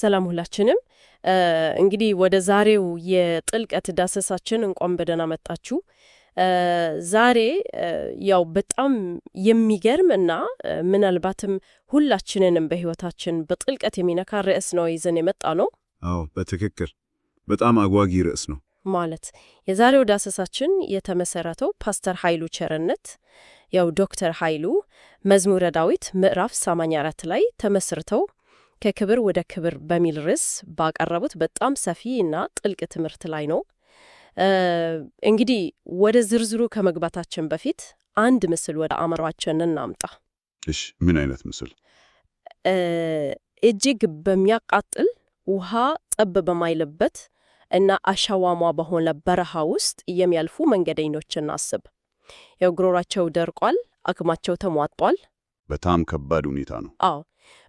ሰላም ሁላችንም። እንግዲህ ወደ ዛሬው የጥልቀት ዳሰሳችን እንኳን በደህና መጣችሁ። ዛሬ ያው በጣም የሚገርም እና ምናልባትም ሁላችንንም በሕይወታችን በጥልቀት የሚነካ ርዕስ ነው ይዘን የመጣ ነው። አዎ፣ በትክክል በጣም አጓጊ ርዕስ ነው። ማለት የዛሬው ዳሰሳችን የተመሰረተው ፓስተር ኃይሉ ቸርነት፣ ያው ዶክተር ኃይሉ፣ መዝሙረ ዳዊት ምዕራፍ 84 ላይ ተመስርተው ከክብር ወደ ክብር በሚል ርዕስ ባቀረቡት በጣም ሰፊ እና ጥልቅ ትምህርት ላይ ነው። እንግዲህ ወደ ዝርዝሩ ከመግባታችን በፊት አንድ ምስል ወደ አእምሯችን እናምጣ። እሺ፣ ምን አይነት ምስል? እጅግ በሚያቃጥል፣ ውሃ ጠብ በማይልበት እና አሸዋማ በሆነ በረሃ ውስጥ የሚያልፉ መንገደኞችን እናስብ። ያው ጉሮሯቸው ደርቋል፣ አቅማቸው ተሟጧል። በጣም ከባድ ሁኔታ ነው። አዎ።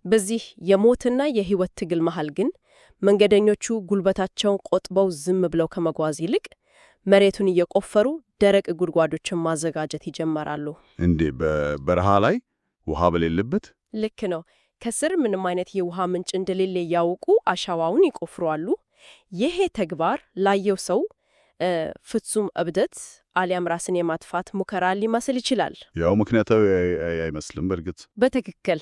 በዚህ የሞትና የህይወት ትግል መሃል ግን መንገደኞቹ ጉልበታቸውን ቆጥበው ዝም ብለው ከመጓዝ ይልቅ መሬቱን እየቆፈሩ ደረቅ ጉድጓዶችን ማዘጋጀት ይጀምራሉ። እንዴ፣ በበረሃ ላይ ውሃ በሌለበት? ልክ ነው። ከስር ምንም አይነት የውሃ ምንጭ እንደሌለ ያውቁ አሸዋውን ይቆፍራሉ። ይሄ ተግባር ላየው ሰው ፍጹም እብደት አሊያም ራስን የማጥፋት ሙከራ ሊመስል ይችላል። ያው ምክንያታዊ አይመስልም በእርግጥ። በትክክል።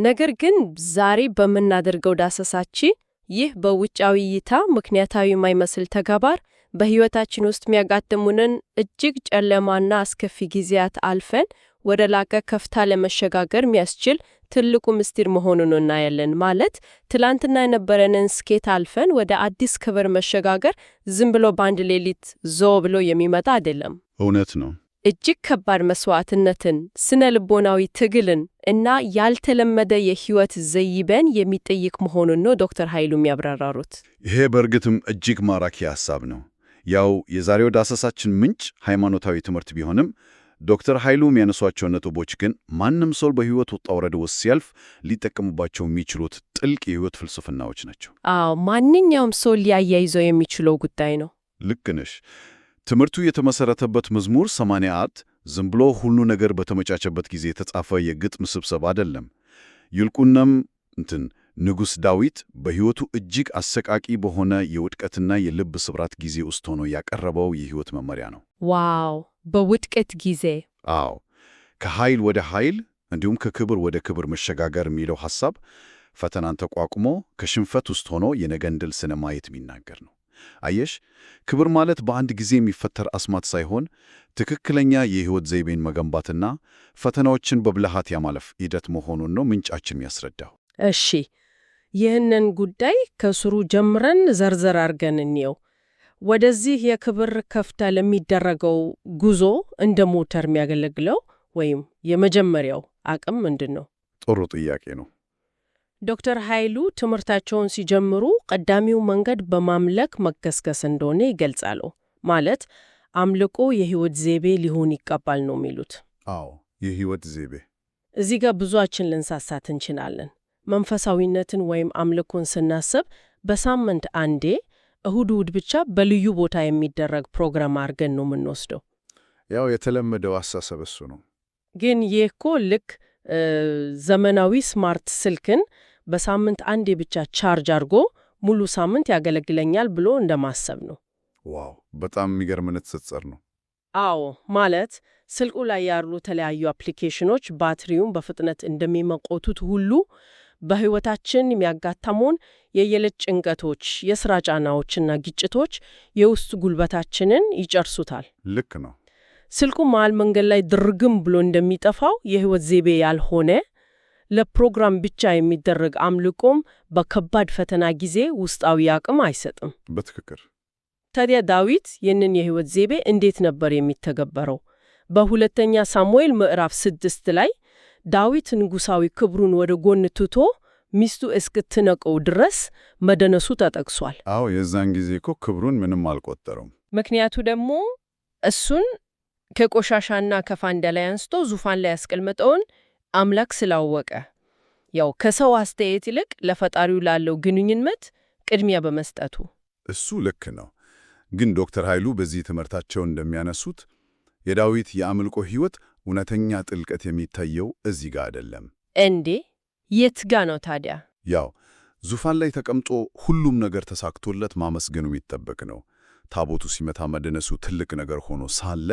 ነገር ግን ዛሬ በምናደርገው ዳሰሳችን ይህ በውጫዊ እይታ ምክንያታዊ የማይመስል ተግባር በህይወታችን ውስጥ የሚያጋጥሙንን እጅግ ጨለማና አስከፊ ጊዜያት አልፈን ወደ ላቀ ከፍታ ለመሸጋገር የሚያስችል ትልቁ ምስጢር መሆኑን እናያለን። ማለት ትላንትና የነበረንን ስኬት አልፈን ወደ አዲስ ክብር መሸጋገር ዝም ብሎ በአንድ ሌሊት ዞ ብሎ የሚመጣ አይደለም። እውነት ነው። እጅግ ከባድ መስዋዕትነትን፣ ስነ ልቦናዊ ትግልን እና ያልተለመደ የህይወት ዘይቤን የሚጠይቅ መሆኑን ነው ዶክተር ኃይሉ የሚያብራራሩት። ይሄ በእርግጥም እጅግ ማራኪ ሐሳብ ነው። ያው የዛሬው ዳሰሳችን ምንጭ ሃይማኖታዊ ትምህርት ቢሆንም ዶክተር ኃይሉ የሚያነሷቸው ነጥቦች ግን ማንም ሰው በህይወት ውጣ ውረድ ውስጥ ሲያልፍ ሊጠቀሙባቸው የሚችሉት ጥልቅ የህይወት ፍልስፍናዎች ናቸው። አዎ፣ ማንኛውም ሰው ሊያያይዘው የሚችለው ጉዳይ ነው። ልክ ነሽ። ትምህርቱ የተመሰረተበት መዝሙር 84 ዝም ብሎ ሁሉ ነገር በተመቻቸበት ጊዜ የተጻፈ የግጥም ስብስብ አይደለም። ይልቁንም ንጉሥ ዳዊት በሕይወቱ እጅግ አሰቃቂ በሆነ የውድቀትና የልብ ስብራት ጊዜ ውስጥ ሆኖ ያቀረበው የሕይወት መመሪያ ነው። ዋው! በውድቀት ጊዜ። አዎ፣ ከኃይል ወደ ኃይል እንዲሁም ከክብር ወደ ክብር መሸጋገር የሚለው ሐሳብ ፈተናን ተቋቁሞ ከሽንፈት ውስጥ ሆኖ የነገን ድል ስለማየት የሚናገር ነው። አየሽ፣ ክብር ማለት በአንድ ጊዜ የሚፈጠር አስማት ሳይሆን ትክክለኛ የሕይወት ዘይቤን መገንባትና ፈተናዎችን በብልሃት የማለፍ ሂደት መሆኑን ነው ምንጫችን የሚያስረዳው። እሺ፣ ይህንን ጉዳይ ከስሩ ጀምረን ዘርዘር አድርገን እንየው። ወደዚህ የክብር ከፍታ ለሚደረገው ጉዞ እንደ ሞተር የሚያገለግለው ወይም የመጀመሪያው አቅም ምንድን ነው? ጥሩ ጥያቄ ነው። ዶክተር ኃይሉ ትምህርታቸውን ሲጀምሩ ቀዳሚው መንገድ በማምለክ መገስገስ እንደሆነ ይገልጻሉ። ማለት አምልኮ የሕይወት ዘይቤ ሊሆን ይገባል ነው የሚሉት። አዎ፣ የሕይወት ዘይቤ። እዚህ ጋር ብዙዎቻችን ልንሳሳት እንችላለን። መንፈሳዊነትን ወይም አምልኮን ስናስብ በሳምንት አንዴ እሁድ እሁድ ብቻ በልዩ ቦታ የሚደረግ ፕሮግራም አድርገን ነው የምንወስደው። ያው የተለመደው አስተሳሰብ እሱ ነው። ግን ይህ እኮ ልክ ዘመናዊ smart ስልክን በሳምንት አንዴ ብቻ ቻርጅ አድርጎ ሙሉ ሳምንት ያገለግለኛል ብሎ እንደማሰብ ነው። ዋው፣ በጣም የሚገርም ንጽጽር ነው። አዎ፣ ማለት ስልኩ ላይ ያሉ የተለያዩ አፕሊኬሽኖች ባትሪውን በፍጥነት እንደሚመቆቱት ሁሉ በሕይወታችን የሚያጋጥሙን የየዕለት ጭንቀቶች፣ የሥራ ጫናዎችና ግጭቶች የውስጥ ጉልበታችንን ይጨርሱታል። ልክ ነው። ስልኩ መሃል መንገድ ላይ ድርግም ብሎ እንደሚጠፋው የሕይወት ዘይቤ ያልሆነ፣ ለፕሮግራም ብቻ የሚደረግ አምልኮም በከባድ ፈተና ጊዜ ውስጣዊ አቅም አይሰጥም። በትክክል። ታዲያ ዳዊት ይህንን የሕይወት ዘይቤ እንዴት ነበር የሚተገበረው? በሁለተኛ ሳሙኤል ምዕራፍ 6 ላይ ዳዊት ንጉሣዊ ክብሩን ወደ ጎን ትቶ ሚስቱ እስክትነቀው ድረስ መደነሱ ተጠቅሷል። አዎ፣ የዛን ጊዜ እኮ ክብሩን ምንም አልቆጠረውም። ምክንያቱ ደግሞ እሱን ከቆሻሻና ከፋንዳ ላይ አንስቶ ዙፋን ላይ ያስቀመጠውን አምላክ ስላወቀ፣ ያው ከሰው አስተያየት ይልቅ ለፈጣሪው ላለው ግንኙነት ቅድሚያ በመስጠቱ። እሱ ልክ ነው። ግን ዶክተር ኃይሉ በዚህ ትምህርታቸው እንደሚያነሱት የዳዊት የአምልኮ ሕይወት እውነተኛ ጥልቀት የሚታየው እዚህ ጋር አይደለም። እንዴ፣ የት ጋ ነው ታዲያ? ያው ዙፋን ላይ ተቀምጦ ሁሉም ነገር ተሳክቶለት ማመስገኑ የሚጠበቅ ነው። ታቦቱ ሲመታ መደነሱ ትልቅ ነገር ሆኖ ሳለ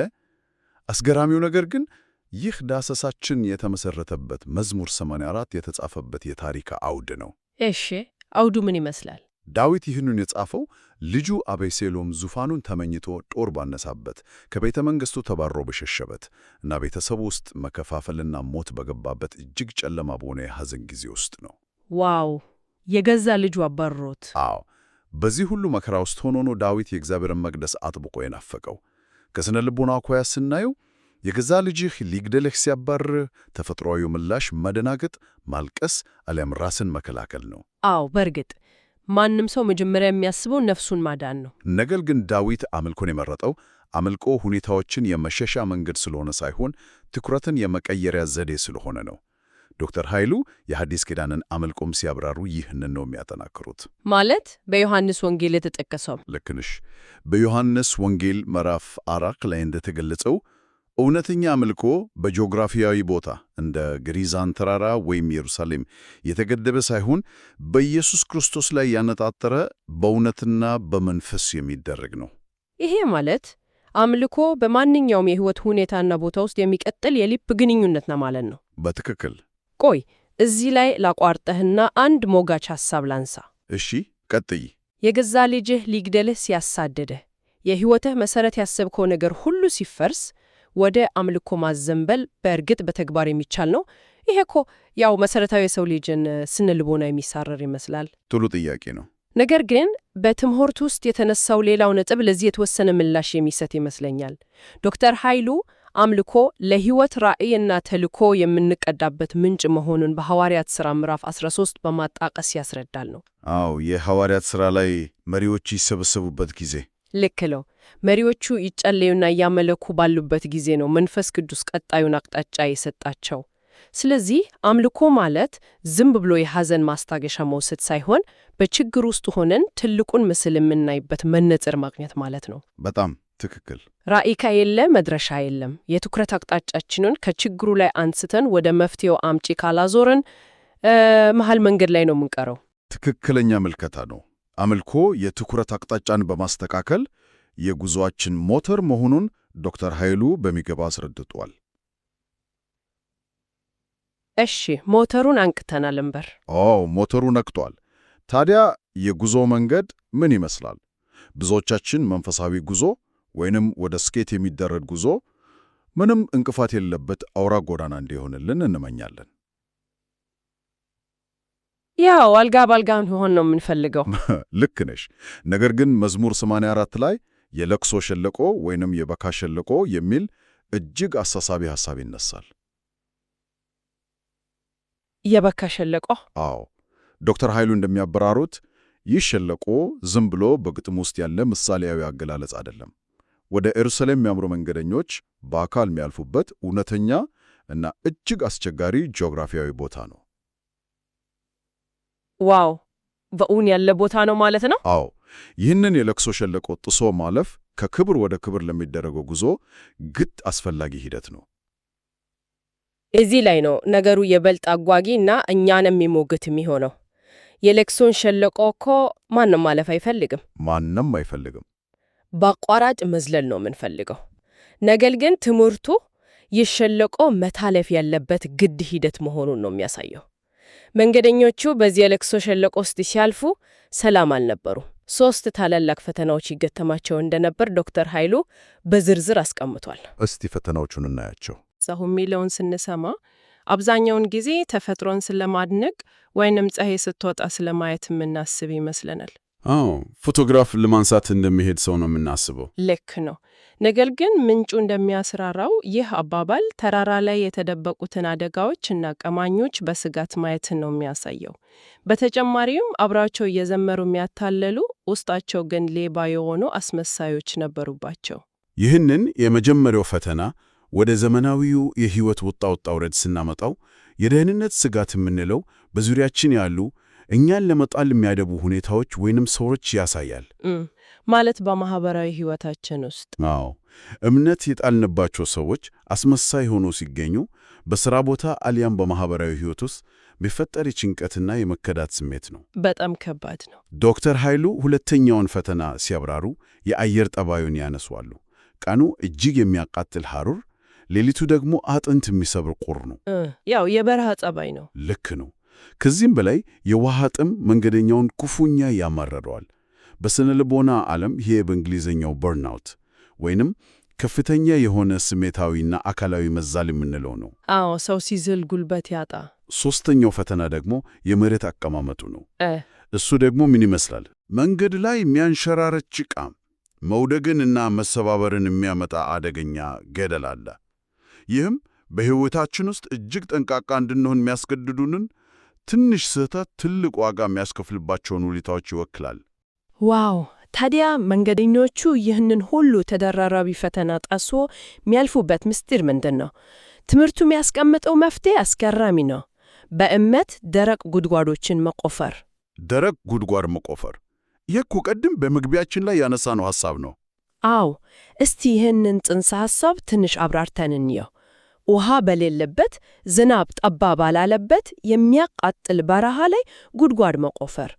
አስገራሚው ነገር ግን ይህ ዳሰሳችን የተመሰረተበት መዝሙር 84 የተጻፈበት የታሪክ አውድ ነው። እሺ፣ አውዱ ምን ይመስላል? ዳዊት ይህንን የጻፈው ልጁ አቤሴሎም ዙፋኑን ተመኝቶ ጦር ባነሳበት፣ ከቤተ መንግሥቱ ተባሮ በሸሸበት እና ቤተሰቡ ውስጥ መከፋፈልና ሞት በገባበት እጅግ ጨለማ በሆነ የሐዘን ጊዜ ውስጥ ነው። Wow! የገዛ ልጁ አባርሮት። አዎ፣ በዚህ ሁሉ መከራ ውስጥ ሆኖ ነው ዳዊት የእግዚአብሔርን መቅደስ አጥብቆ የናፈቀው። ከስነ ልቦና አኳያ ስናየው የገዛ ልጅህ ሊግደልህ ሲያባርር ተፈጥሯዊው ምላሽ መደናገጥ፣ ማልቀስ አሊያም ራስን መከላከል ነው። አዎ፣ በእርግጥ ማንም ሰው መጀመሪያ የሚያስበው ነፍሱን ማዳን ነው። ነገር ግን ዳዊት አምልኮን የመረጠው አምልኮ ሁኔታዎችን የመሸሻ መንገድ ስለሆነ ሳይሆን ትኩረትን የመቀየሪያ ዘዴ ስለሆነ ነው። ዶክተር ኃይሉ የሐዲስ ኪዳንን አምልኮም ሲያብራሩ ይህንን ነው የሚያጠናክሩት። ማለት በዮሐንስ ወንጌል የተጠቀሰው። ልክ ነሽ። በዮሐንስ ወንጌል ምዕራፍ 4 ላይ እንደተገለጸው እውነተኛ አምልኮ በጂኦግራፊያዊ ቦታ እንደ ገሪዛን ተራራ ወይም ኢየሩሳሌም የተገደበ ሳይሆን በኢየሱስ ክርስቶስ ላይ ያነጣጠረ በእውነትና በመንፈስ የሚደረግ ነው። ይሄ ማለት አምልኮ በማንኛውም የሕይወት ሁኔታና ቦታ ውስጥ የሚቀጥል የልብ ግንኙነት ነው ማለት ነው። በትክክል። ቆይ እዚህ ላይ ላቋርጠህና አንድ ሞጋች ሐሳብ ላንሳ። እሺ፣ ቀጥይ። የገዛ ልጅህ ሊግደልህ ሲያሳድድህ፣ የሕይወትህ መሠረት ያሰብከው ነገር ሁሉ ሲፈርስ ወደ አምልኮ ማዘንበል በእርግጥ በተግባር የሚቻል ነው? ይሄ እኮ ያው መሠረታዊ የሰው ልጅን ስነ ልቦና የሚጻረር ይመስላል። ጥሩ ጥያቄ ነው። ነገር ግን በትምህርት ውስጥ የተነሳው ሌላው ነጥብ ለዚህ የተወሰነ ምላሽ የሚሰጥ ይመስለኛል። ዶክተር ኃይሉ አምልኮ ለሕይወት ራዕይና ተልኮ የምንቀዳበት ምንጭ መሆኑን በሐዋርያት ሥራ ምዕራፍ 13 በማጣቀስ ያስረዳል ነው። አዎ፣ የሐዋርያት ሥራ ላይ መሪዎች ይሰበሰቡበት ጊዜ። ልክ ነው። መሪዎቹ ይጸልዩና እያመለኩ ባሉበት ጊዜ ነው መንፈስ ቅዱስ ቀጣዩን አቅጣጫ የሰጣቸው። ስለዚህ አምልኮ ማለት ዝም ብሎ የሐዘን ማስታገሻ መውሰድ ሳይሆን በችግር ውስጥ ሆነን ትልቁን ምስል የምናይበት መነጽር ማግኘት ማለት ነው። በጣም ትክክል። ራዕይ ከሌለ መድረሻ የለም። የትኩረት አቅጣጫችንን ከችግሩ ላይ አንስተን ወደ መፍትሄው አምጪ ካላዞርን መሃል መንገድ ላይ ነው የምንቀረው። ትክክለኛ ምልከታ ነው። አምልኮ የትኩረት አቅጣጫን በማስተካከል የጉዞአችን ሞተር መሆኑን ዶክተር ኃይሉ በሚገባ አስረድቷል። እሺ፣ ሞተሩን አንቅተናል እንበር። አዎ፣ ሞተሩ ነቅቷል። ታዲያ የጉዞ መንገድ ምን ይመስላል? ብዙዎቻችን መንፈሳዊ ጉዞ ወይንም ወደ ስኬት የሚደረግ ጉዞ ምንም እንቅፋት የሌለበት አውራ ጎዳና እንዲሆንልን እንመኛለን። ያው አልጋ ባልጋ እንዲሆን ነው የምንፈልገው። ልክ ነሽ። ነገር ግን መዝሙር 84 ላይ የለቅሶ ሸለቆ ወይንም የበካ ሸለቆ የሚል እጅግ አሳሳቢ ሐሳብ ይነሳል። የበካ ሸለቆ? አዎ። ዶክተር ኃይሉ እንደሚያበራሩት ይህ ሸለቆ ዝም ብሎ በግጥም ውስጥ ያለ ምሳሌያዊ አገላለጽ አይደለም። ወደ ኢየሩሳሌም የሚያምሩ መንገደኞች በአካል የሚያልፉበት እውነተኛ እና እጅግ አስቸጋሪ ጂኦግራፊያዊ ቦታ ነው። Wow! በእውን ያለ ቦታ ነው ማለት ነው? አዎ። ይህንን የለቅሶ ሸለቆ ጥሶ ማለፍ ከክብር ወደ ክብር ለሚደረገው ጉዞ ግድ አስፈላጊ ሂደት ነው። እዚህ ላይ ነው ነገሩ የበለጠ አጓጊ እና እኛን የሚሞግት የሚሆነው። የለቅሶን ሸለቆ እኮ ማንም ማለፍ አይፈልግም። ማንም አይፈልግም። በአቋራጭ መዝለል ነው የምንፈልገው። ነገር ግን ትምህርቱ ይህ ሸለቆ መታለፍ ያለበት ግድ ሂደት መሆኑን ነው የሚያሳየው። መንገደኞቹ በዚህ የለቅሶ ሸለቆ ውስጥ ሲያልፉ ሰላም አልነበሩ። ሶስት ታላላቅ ፈተናዎች ይገተማቸው እንደነበር ዶክተር ኃይሉ በዝርዝር አስቀምጧል። እስቲ ፈተናዎቹን እናያቸው። ዛሁ የሚለውን ስንሰማ አብዛኛውን ጊዜ ተፈጥሮን ስለማድነቅ ወይንም ፀሐይ ስትወጣ ስለማየት የምናስብ ይመስለናል። አዎ፣ ፎቶግራፍ ለማንሳት እንደሚሄድ ሰው ነው የምናስበው። ልክ ነው። ነገር ግን ምንጩ እንደሚያስራራው ይህ አባባል ተራራ ላይ የተደበቁትን አደጋዎች እና ቀማኞች በስጋት ማየትን ነው የሚያሳየው። በተጨማሪም አብራቸው እየዘመሩ የሚያታለሉ፣ ውስጣቸው ግን ሌባ የሆኑ አስመሳዮች ነበሩባቸው። ይህንን የመጀመሪያው ፈተና ወደ ዘመናዊው የህይወት ውጣ ውረድ ስናመጣው የደህንነት ስጋት የምንለው በዙሪያችን ያሉ እኛን ለመጣል የሚያደቡ ሁኔታዎች ወይንም ሰዎች ያሳያል። ማለት በማህበራዊ ህይወታችን ውስጥ። አዎ፣ እምነት የጣልንባቸው ሰዎች አስመሳይ ሆኖ ሲገኙ፣ በሥራ ቦታ አሊያም በማኅበራዊ ሕይወት ውስጥ የሚፈጠር የጭንቀትና የመከዳት ስሜት ነው። በጣም ከባድ ነው። ዶክተር ኃይሉ ሁለተኛውን ፈተና ሲያብራሩ የአየር ጠባዩን ያነሷሉ። ቀኑ እጅግ የሚያቃጥል ሐሩር፣ ሌሊቱ ደግሞ አጥንት የሚሰብር ቁር ነው። ያው የበረሃ ጸባይ ነው። ልክ ነው። ከዚህም በላይ የውሃ ጥም መንገደኛውን ክፉኛ ያማረረዋል። በስነ ልቦና ዓለም ይሄ በእንግሊዝኛው burnout ወይንም ከፍተኛ የሆነ ስሜታዊና አካላዊ መዛል የምንለው ነው። አዎ፣ ሰው ሲዝል ጉልበት ያጣ። ሶስተኛው ፈተና ደግሞ የመሬት አቀማመጡ ነው። እሱ ደግሞ ምን ይመስላል? መንገድ ላይ የሚያንሸራርት ጭቃ፣ መውደቅንና መሰባበርን የሚያመጣ አደገኛ ገደል አለ። ይህም በሕይወታችን ውስጥ እጅግ ጠንቃቃ እንድንሆን የሚያስገድዱንን ትንሽ ስህተት ትልቅ ዋጋ የሚያስከፍልባቸውን ሁኔታዎች ይወክላል። Wow! ታዲያ መንገደኞቹ ይህንን ሁሉ ተደራራቢ ፈተና ጥሶ የሚያልፉበት ምስጢር ምንድን ነው? ትምህርቱ የሚያስቀምጠው መፍትሄ አስገራሚ ነው። በእምነት ደረቅ ጉድጓዶችን መቆፈር። ደረቅ ጉድጓድ መቆፈር። ይህ እኮ ቅድም በመግቢያችን ላይ ያነሳነው ሐሳብ ነው። አዎ፣ እስቲ ይህንን ጽንሰ ሐሳብ ትንሽ አብራርተን እንየው። ውሃ በሌለበት፣ ዝናብ ጠባ ባላለበት የሚያቃጥል በረሃ ላይ ጉድጓድ መቆፈር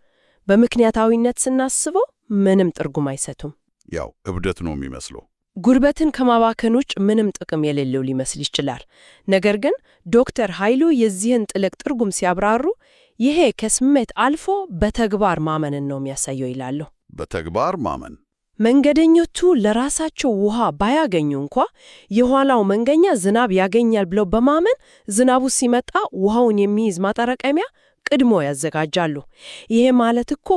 በምክንያታዊነት ስናስበው ምንም ትርጉም አይሰጡም። ያው እብደት ነው የሚመስለው። ጉልበትን ከማባከን ውጭ ምንም ጥቅም የሌለው ሊመስል ይችላል። ነገር ግን ዶክተር ኃይሉ የዚህን ጥልቅ ትርጉም ሲያብራሩ ይሄ ከስሜት አልፎ በተግባር ማመንን ነው የሚያሳየው ይላሉ። በተግባር ማመን። መንገደኞቹ ለራሳቸው ውሃ ባያገኙ እንኳ የኋላው መንገኛ ዝናብ ያገኛል ብለው በማመን ዝናቡ ሲመጣ ውሃውን የሚይዝ ማጠራቀሚያ ቀድሞ ያዘጋጃሉ። ይሄ ማለት እኮ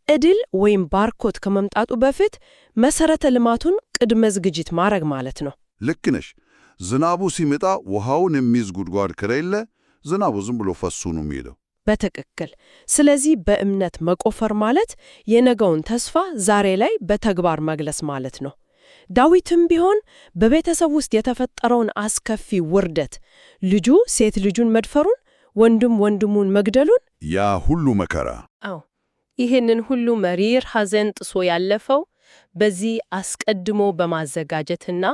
እድል ወይም ባርኮት ከመምጣቱ በፊት መሰረተ ልማቱን ቅድመ ዝግጅት ማድረግ ማለት ነው። ልክ ነሽ። ዝናቡ ሲመጣ ውሃውን የሚይዝ ጉድጓድ ከሌለ ዝናቡ ዝም ብሎ ፈሱ ነው የሚሄደው። በትክክል። ስለዚህ በእምነት መቆፈር ማለት የነገውን ተስፋ ዛሬ ላይ በተግባር መግለጽ ማለት ነው። ዳዊትም ቢሆን በቤተሰብ ውስጥ የተፈጠረውን አስከፊ ውርደት፣ ልጁ ሴት ልጁን መድፈሩን፣ ወንድም ወንድሙን መግደሉን፣ ያ ሁሉ መከራ፣ አዎ ይህንን ሁሉ መሪር ሐዘን ጥሶ ያለፈው በዚህ አስቀድሞ በማዘጋጀትና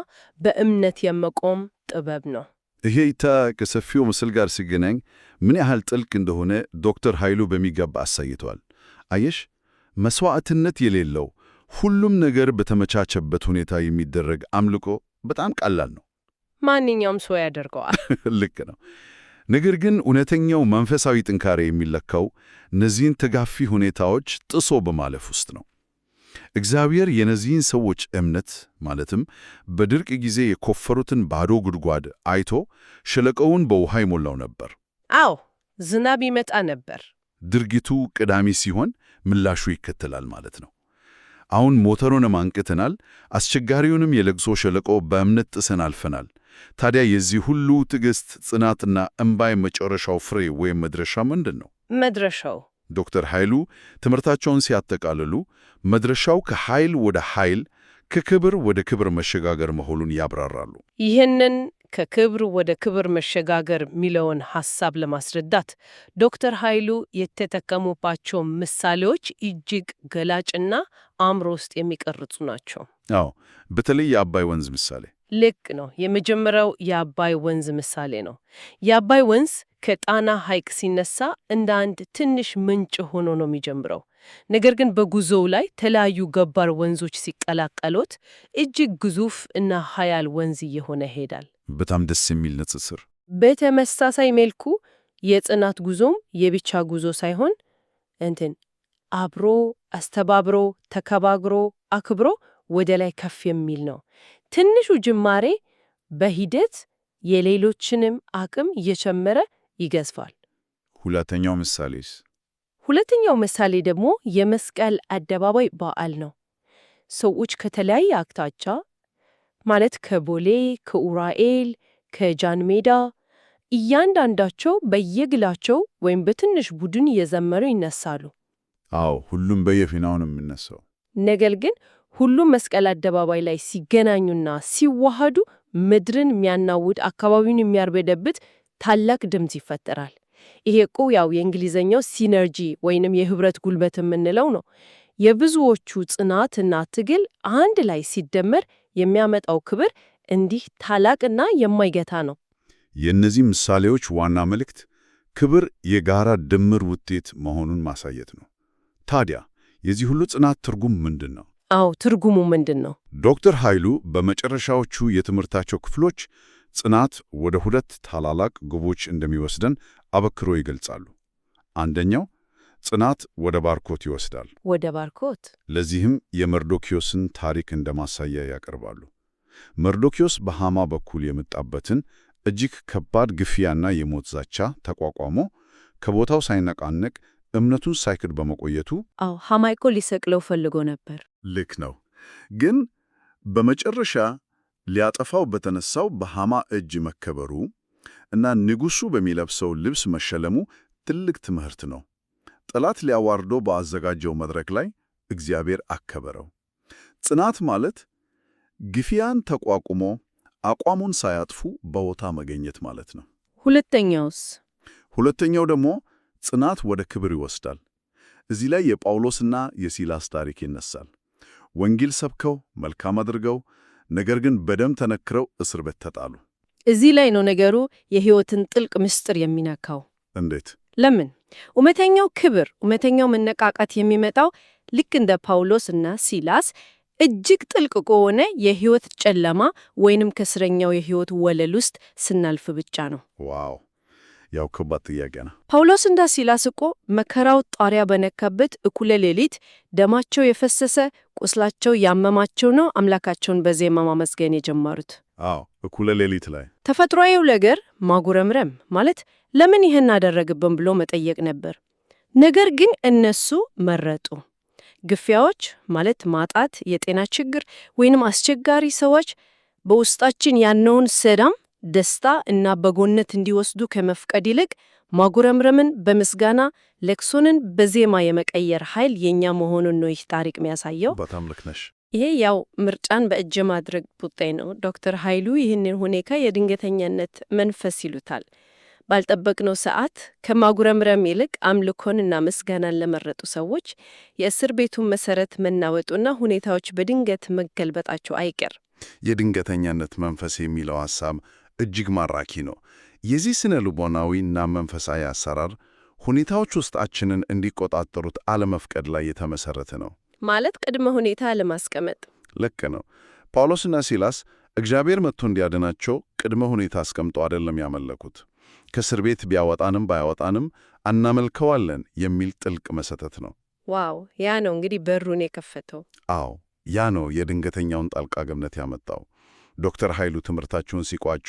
በእምነት የመቆም ጥበብ ነው። ይሄ ከሰፊው ምስል ጋር ሲገናኝ ምን ያህል ጥልቅ እንደሆነ ዶክተር ኃይሉ በሚገባ አሳይተዋል። አየሽ፣ መስዋዕትነት የሌለው ሁሉም ነገር በተመቻቸበት ሁኔታ የሚደረግ አምልኮ በጣም ቀላል ነው። ማንኛውም ሰው ያደርገዋል። ልክ ነው። ነገር ግን እውነተኛው መንፈሳዊ ጥንካሬ የሚለካው እነዚህን ተጋፊ ሁኔታዎች ጥሶ በማለፍ ውስጥ ነው። እግዚአብሔር የነዚህን ሰዎች እምነት ማለትም በድርቅ ጊዜ የቆፈሩትን ባዶ ጉድጓድ አይቶ ሸለቆውን በውሃ ይሞላው ነበር። አዎ፣ ዝናብ ይመጣ ነበር። ድርጊቱ ቀዳሚ ሲሆን ምላሹ ይከተላል ማለት ነው። አሁን ሞተሩንም አንቅተናል፣ አስቸጋሪውንም የለቅሶ ሸለቆ በእምነት ጥሰን አልፈናል። ታዲያ የዚህ ሁሉ ትዕግስት፣ ጽናትና እምባ የመጨረሻው ፍሬ ወይም መድረሻ ምንድን ነው? መድረሻው ዶክተር ኃይሉ ትምህርታቸውን ሲያጠቃልሉ መድረሻው ከኃይል ወደ ኃይል፣ ከክብር ወደ ክብር መሸጋገር መሆኑን ያብራራሉ። ይህንን ከክብር ወደ ክብር መሸጋገር የሚለውን ሐሳብ ለማስረዳት ዶክተር ኃይሉ የተጠቀሙባቸው ምሳሌዎች እጅግ ገላጭና አእምሮ ውስጥ የሚቀርጹ ናቸው። አዎ፣ በተለይ የአባይ ወንዝ ምሳሌ። ልክ ነው። የመጀመሪያው የአባይ ወንዝ ምሳሌ ነው። የአባይ ወንዝ ከጣና ሐይቅ ሲነሳ እንደ አንድ ትንሽ ምንጭ ሆኖ ነው የሚጀምረው። ነገር ግን በጉዞው ላይ የተለያዩ ገባር ወንዞች ሲቀላቀሉት እጅግ ግዙፍ እና ኃያል ወንዝ እየሆነ ይሄዳል። በጣም ደስ የሚል ንጽጽር። በተመሳሳይ መልኩ የጽናት ጉዞም የብቻ ጉዞ ሳይሆን እንትን አብሮ አስተባብሮ ተከባግሮ አክብሮ ወደ ላይ ከፍ የሚል ነው። ትንሹ ጅማሬ በሂደት የሌሎችንም አቅም እየጨመረ ይገዝፋል። ሁለተኛው ምሳሌስ? ሁለተኛው ምሳሌ ደግሞ የመስቀል አደባባይ በዓል ነው። ሰዎች ከተለያየ አቅጣጫ ማለት ከቦሌ፣ ከኡራኤል፣ ከጃን ሜዳ እያንዳንዳቸው በየግላቸው ወይም በትንሽ ቡድን እየዘመሩ ይነሳሉ። አዎ፣ ሁሉም በየፊናው ነው የሚነሳው። ነገር ግን ሁሉም መስቀል አደባባይ ላይ ሲገናኙና ሲዋሃዱ ምድርን የሚያናውጥ አካባቢውን የሚያርበደብት ታላቅ ድምፅ ይፈጠራል። ይሄ እኮ ያው የእንግሊዘኛው synergy ወይንም የህብረት ጉልበት የምንለው ነው። የብዙዎቹ ጽናትና ትግል አንድ ላይ ሲደመር የሚያመጣው ክብር እንዲህ ታላቅና የማይገታ ነው። የእነዚህ ምሳሌዎች ዋና መልእክት ክብር የጋራ ድምር ውጤት መሆኑን ማሳየት ነው። ታዲያ የዚህ ሁሉ ጽናት ትርጉም ምንድን ነው? አዎ፣ ትርጉሙ ምንድን ነው? ዶክተር ኃይሉ በመጨረሻዎቹ የትምህርታቸው ክፍሎች ጽናት ወደ ሁለት ታላላቅ ግቦች እንደሚወስደን አበክሮ ይገልጻሉ። አንደኛው ጽናት ወደ ባርኮት ይወስዳል። ወደ ባርኮት። ለዚህም የመርዶኪዮስን ታሪክ እንደ ማሳያ ያቀርባሉ። መርዶኪዮስ በሃማ በኩል የመጣበትን እጅግ ከባድ ግፊያና የሞት ዛቻ ተቋቋሞ ከቦታው ሳይነቃነቅ እምነቱን ሳይክድ በመቆየቱ አዎ፣ ሐማ እኮ ሊሰቅለው ፈልጎ ነበር። ልክ ነው። ግን በመጨረሻ ሊያጠፋው በተነሳው በሃማ እጅ መከበሩ እና ንጉሱ በሚለብሰው ልብስ መሸለሙ ትልቅ ትምህርት ነው። ጠላት ሊያዋርዶ ባዘጋጀው መድረክ ላይ እግዚአብሔር አከበረው። ጽናት ማለት ግፊያን ተቋቁሞ አቋሙን ሳያጥፉ በቦታ መገኘት ማለት ነው። ሁለተኛውስ? ሁለተኛው ደግሞ ጽናት ወደ ክብር ይወስዳል። እዚህ ላይ የጳውሎስና የሲላስ ታሪክ ይነሳል። ወንጌል ሰብከው መልካም አድርገው፣ ነገር ግን በደም ተነክረው እስር ቤት ተጣሉ። እዚህ ላይ ነው ነገሩ የሕይወትን ጥልቅ ምስጢር የሚነካው። እንዴት? ለምን? እውነተኛው ክብር፣ እውነተኛው መነቃቃት የሚመጣው ልክ እንደ ጳውሎስ እና ሲላስ እጅግ ጥልቅ ከሆነ የሕይወት ጨለማ ወይንም ከእስረኛው የሕይወት ወለል ውስጥ ስናልፍ ብቻ ነው። Wow! ያው ከባድ ጥያቄ ነው። ጳውሎስ እና ሲላስ እኮ መከራው ጣሪያ በነካበት እኩለ ሌሊት ደማቸው የፈሰሰ ቁስላቸው ያመማቸው ነው አምላካቸውን በዜማ ማመስገን የጀመሩት። አዎ፣ እኩለ ሌሊት ላይ። ተፈጥሯዊው ነገር ማጉረምረም ማለት ለምን ይህን አደረግብን ብሎ መጠየቅ ነበር። ነገር ግን እነሱ መረጡ። ግፊያዎች ማለት ማጣት፣ የጤና ችግር ወይንም አስቸጋሪ ሰዎች በውስጣችን ያለውን ሰላም፣ ደስታ እና በጎነት እንዲወስዱ ከመፍቀድ ይልቅ ማጉረምረምን በምስጋና ለቅሶንን በዜማ የመቀየር ኃይል የኛ መሆኑን ነው ይህ ታሪክ የሚያሳየው። በጣም ልክ ነሽ። ይሄ ያው ምርጫን በእጅ ማድረግ ጉዳይ ነው። ዶክተር ኃይሉ ይህንን ሁኔታ የድንገተኛነት መንፈስ ይሉታል። ባልጠበቅነው ሰዓት ከማጉረምረም ይልቅ አምልኮንና ምስጋናን ለመረጡ ሰዎች የእስር ቤቱን መሰረት መናወጡና ሁኔታዎች በድንገት መገልበጣቸው አይቀር። የድንገተኛነት መንፈስ የሚለው ሐሳብ እጅግ ማራኪ ነው። የዚህ ስነ ልቦናዊና መንፈሳዊ አሰራር ሁኔታዎች ውስጣችንን እንዲቆጣጠሩት አለመፍቀድ ላይ የተመሰረተ ነው። ማለት ቅድመ ሁኔታ ለማስቀመጥ። ልክ ነው። ጳውሎስና ሲላስ እግዚአብሔር መጥቶ እንዲያድናቸው ቅድመ ሁኔታ አስቀምጦ አይደለም ያመለኩት። ከእስር ቤት ቢያወጣንም ባያወጣንም እናመልከዋለን የሚል ጥልቅ መሰጠት ነው። Wow! ያ ነው እንግዲህ በሩን የከፈተው። አዎ፣ ያ ነው የድንገተኛውን ጣልቃ ገብነት ያመጣው። ዶክተር ኃይሉ ትምህርታቸውን ሲቋጩ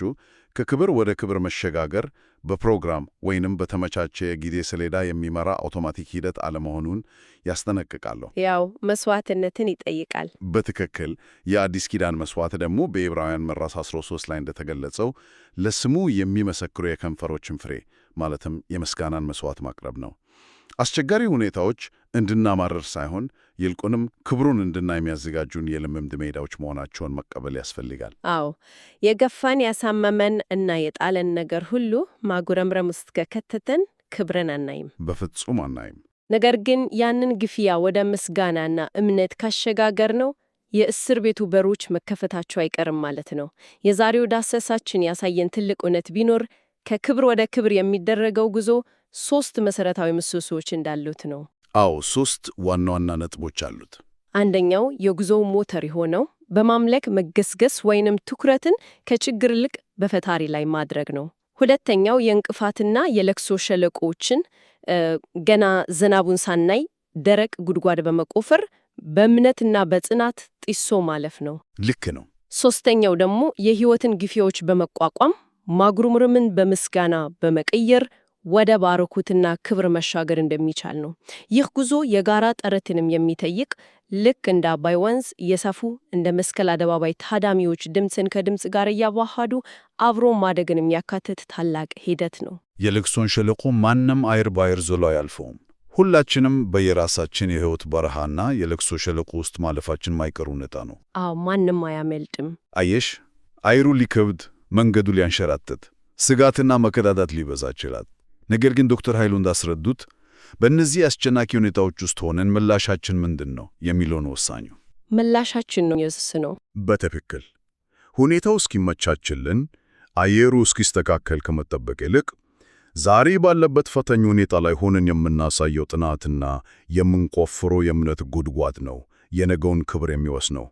ከክብር ወደ ክብር መሸጋገር በፕሮግራም ወይንም በተመቻቸ የጊዜ ሰሌዳ የሚመራ አውቶማቲክ ሂደት አለመሆኑን ያስጠነቅቃሉ። ያው መስዋዕትነትን ይጠይቃል። በትክክል። የአዲስ ኪዳን መስዋዕት ደግሞ በዕብራውያን ምዕራፍ 13 ላይ እንደተገለጸው ለስሙ የሚመሰክሩ የከንፈሮችን ፍሬ ማለትም የምስጋናን መስዋዕት ማቅረብ ነው። አስቸጋሪ ሁኔታዎች እንድናማርር ሳይሆን ይልቁንም ክብሩን እንድናይ የሚያዘጋጁን የልምምድ ሜዳዎች መሆናቸውን መቀበል ያስፈልጋል። አዎ፣ የገፋን ያሳመመን እና የጣለን ነገር ሁሉ ማጉረምረም ውስጥ ከከተተን ክብርን አናይም። በፍጹም አናይም። ነገር ግን ያንን ግፊያ ወደ ምስጋናና እምነት ካሸጋገር ነው የእስር ቤቱ በሮች መከፈታቸው አይቀርም ማለት ነው። የዛሬው ዳሰሳችን ያሳየን ትልቅ እውነት ቢኖር ከክብር ወደ ክብር የሚደረገው ጉዞ ሶስት መሰረታዊ ምሰሶዎች እንዳሉት ነው። አዎ፣ ሶስት ዋና ዋና ነጥቦች አሉት። አንደኛው የጉዞው ሞተር የሆነው በማምለክ መገስገስ ወይንም ትኩረትን ከችግር ይልቅ በፈጣሪ ላይ ማድረግ ነው። ሁለተኛው የእንቅፋትና የለቅሶ ሸለቆዎችን ገና ዝናቡን ሳናይ ደረቅ ጉድጓድ በመቆፈር በእምነትና በጽናት ጥሶ ማለፍ ነው። ልክ ነው። ሶስተኛው ደግሞ የሕይወትን ግፊያዎች በመቋቋም ማጉረምረምን በምስጋና በመቀየር ወደ ባረኮትና ክብር መሻገር እንደሚቻል ነው። ይህ ጉዞ የጋራ ጥረትንም የሚጠይቅ ልክ እንደ አባይ ወንዝ እየሰፉ እንደ መስቀል አደባባይ ታዳሚዎች ድምፅን ከድምፅ ጋር እያዋሃዱ አብሮ ማደግን የሚያካትት ታላቅ ሂደት ነው። የለቅሶን ሸለቆ ማንም አይር ባይር ዘሎ አያልፈውም። ሁላችንም በየራሳችን የሕይወት በረሃና የለቅሶ ሸለቆ ውስጥ ማለፋችን ማይቀር እውነታ ነው። አዎ፣ ማንም አያመልጥም። አየሽ፣ አይሩ ሊከብድ፣ መንገዱ ሊያንሸራትት፣ ስጋትና መከዳዳት ሊበዛ ይችላል። ነገር ግን ዶክተር ኃይሉ እንዳስረዱት በእነዚህ አስጨናቂ ሁኔታዎች ውስጥ ሆነን ምላሻችን ምንድን ነው የሚለውን ወሳኙ ምላሻችን ነው የወሰነው። በትክክል ሁኔታው እስኪመቻችልን አየሩ እስኪስተካከል ከመጠበቅ ይልቅ ዛሬ ባለበት ፈታኝ ሁኔታ ላይ ሆነን የምናሳየው ጥናትና የምንቆፍረው የእምነት ጉድጓድ ነው የነገውን ክብር የሚወስነው።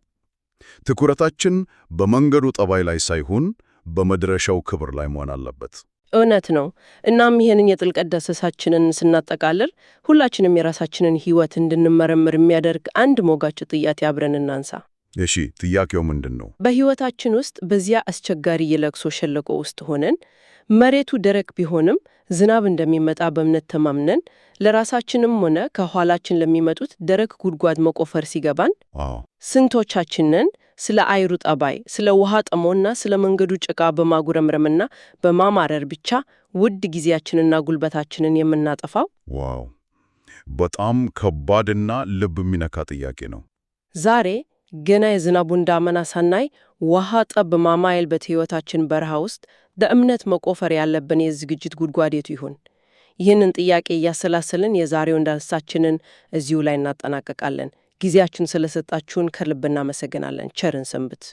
ትኩረታችን በመንገዱ ጠባይ ላይ ሳይሆን በመድረሻው ክብር ላይ መሆን አለበት። እውነት ነው። እናም ይህንን የጥልቀት ዳሰሳችንን ስናጠቃልል ሁላችንም የራሳችንን ሕይወት እንድንመረምር የሚያደርግ አንድ ሞጋች ጥያቄ አብረን እናንሳ። እሺ፣ ጥያቄው ምንድን ነው? በሕይወታችን ውስጥ በዚያ አስቸጋሪ የለቅሶ ሸለቆ ውስጥ ሆነን መሬቱ ደረቅ ቢሆንም ዝናብ እንደሚመጣ በእምነት ተማምነን ለራሳችንም ሆነ ከኋላችን ለሚመጡት ደረቅ ጉድጓድ መቆፈር ሲገባን ስንቶቻችንን ስለ አየሩ ጠባይ፣ ስለ ውሃ ጥሞና ስለ መንገዱ ጭቃ በማጉረምረምና በማማረር ብቻ ውድ ጊዜያችንና ጉልበታችንን የምናጠፋው? Wow! በጣም ከባድና ልብ የሚነካ ጥያቄ ነው። ዛሬ ገና የዝናቡን ዳመና ሳናይ ውሃ ጠብ በማይልበት ሕይወታችን በረሃ ውስጥ በእምነት መቆፈር ያለብን የዝግጅት ጉድጓድ የቱ ይሆን? ይህንን ጥያቄ እያሰላሰልን የዛሬውን ዳሰሳችንን እዚሁ ላይ እናጠናቀቃለን። ጊዜያችሁን ስለሰጣችሁን ከልብ እናመሰግናለን። ቸርን ሰንብት።